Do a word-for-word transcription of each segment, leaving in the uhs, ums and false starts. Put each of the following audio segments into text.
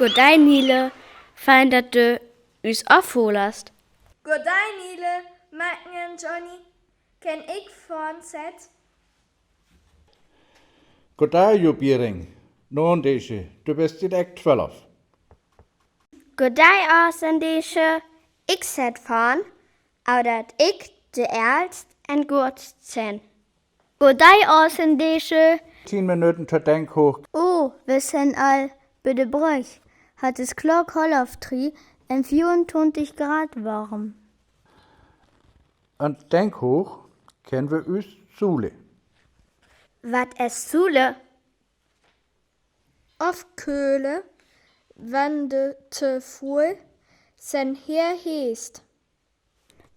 Goddei Nele, fein dat du us ofhoolst. Goddei Nele, Macken, Johnny, kann ik fohren, Seth? Goddei, Jupp Biering. Nohn, Deesche, du bist jetz twelf. Goddei, Aas un Deesche, ik Seth fohren, aver dat ik de Elst un Goodst sin. Goddei, Aas un Deesche. Tien Minuten to Denkhoog. Oh, wi sin al bi de Brügg. Hat es Klock half drie un veeruntwintig Grad worm. Un Denkhoog kann wi us sole. Wat es sole? Ofköle, wann de te vull sin, heer heest.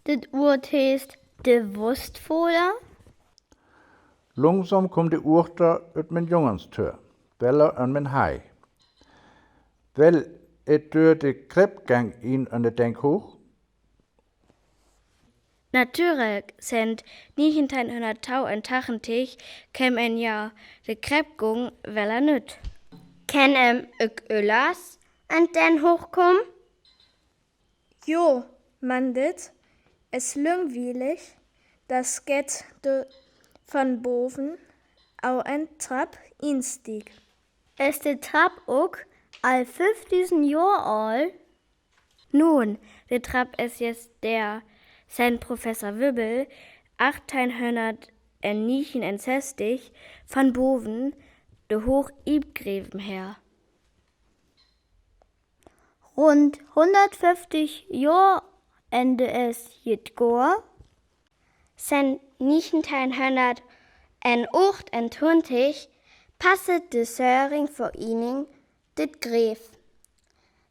Dit Wuurt heest de Wustvoder. Langsom kummt de Uchter ut mien Jungenstür, Welle un mien Hai. Well et dör de Kreppgang in un de Denkhoog? Natürlich, sent niechteihnhunderttausenddachentig keem en jo de Kreppgung weller nüt. Kann em ok öllers en Denkhoog kumme? Jo, man dit es langwielig, dat gett de von boven au en Trapp instieg. Es de Trapp ok al fünfdusend Johr oolt? Nun, de Trapp es jescht der, sent Professor Wibbel achtteihnhundertneunundsechzig von boven de Hoog iepgräwen heer. Rund hundertföfftig Johr en de es jet goor. Sent niechteihnhundertachtuntwintig passet de Söringvereening dit Greew.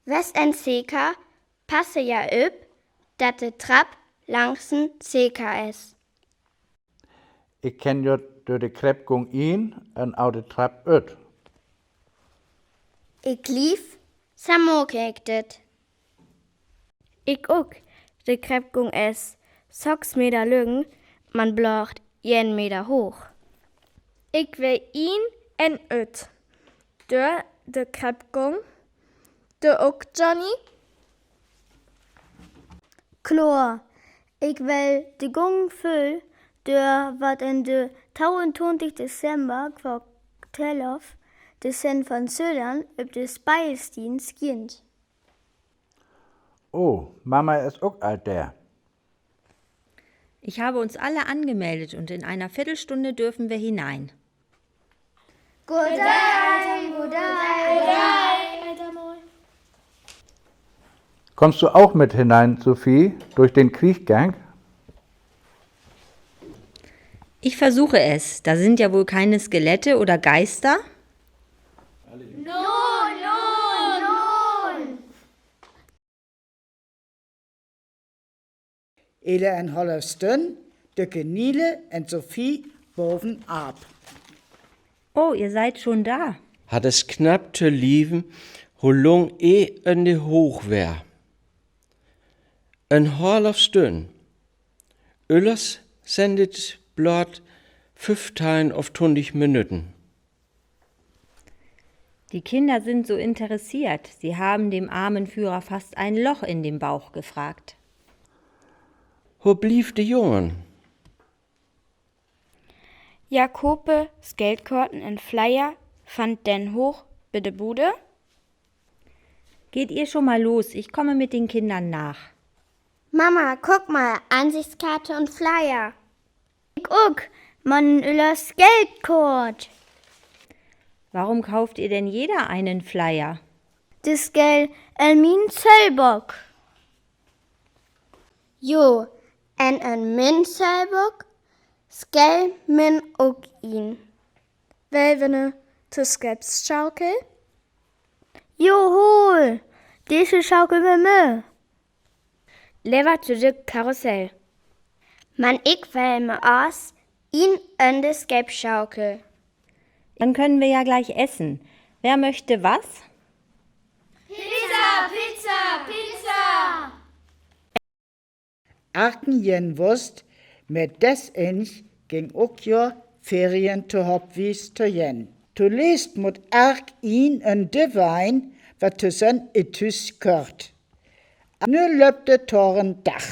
Wes en seker passe jo op, dat de Trapp langsen seker es. Ik kann jo dör de Kreppgung in un au de Trapp ut. Ik gliew, sa maak ik dit. Ik ok. De Kreppgung es söss Meter lang, man bloots een Meter hooch. Ik well in un ut dör de Kreppgung. Du ok, Johnny? Kloor, ik well de Gang völ dör, wat en de twintig Dezember Klock twelf de Sonn von Süden op de Speilsteen schient. Oh, Mama es ok al dor. Ich habe uns alle angemeldet und in einer Viertelstunde dürfen wir hinein. Goddei, goddei. Kommst du auch mit hinein, Sophie, durch den Kriechgang? Ich versuche es. Da sind ja wohl keine Skelette oder Geister. No, no, no. Ele en half Stünn döke Nele en Sophie boven op. Oh, ihr seid schon da. Hat es knapp to lieven, ho lang e en de Hoog weer. En half Stünn. Öllers sent et blot föffteihn of twintig Minuten. Die Kinder sind so interessiert. Sie haben dem armen Führer fast ein Loch in dem Bauch gefragt. Ho blievt de Jungen? Jakobe, Skeldkoorten un Fleier von Den Hoog bi de Bude. Geht ihr schon mal los, ich komme mit den Kindern nach. Mama, guck mal, Ansichtskarte und Flyer. Ik ok, man öller Skeldkoort. Warum kauft ihr denn jeder einen Flyer? De Skeld en mien Seilbok. Jo, en en mien Seilbok scheld men ok in. Well wi ne to Skeppsschaukel? Jo, hol, disse Schaukel wi me. Lever to de Karussell. Man ik well me aas in en de Skeppsschaukel. Dann können wir ja gleich essen. Wer möchte was? Pizza, Pizza, Pizza! Arken jen wust, met des Enj ging ok jo Ferien to Hopwies to jen. Toleest mot ark ien en de Wein, Atusan itus kort. An ur løbdë tåren dach.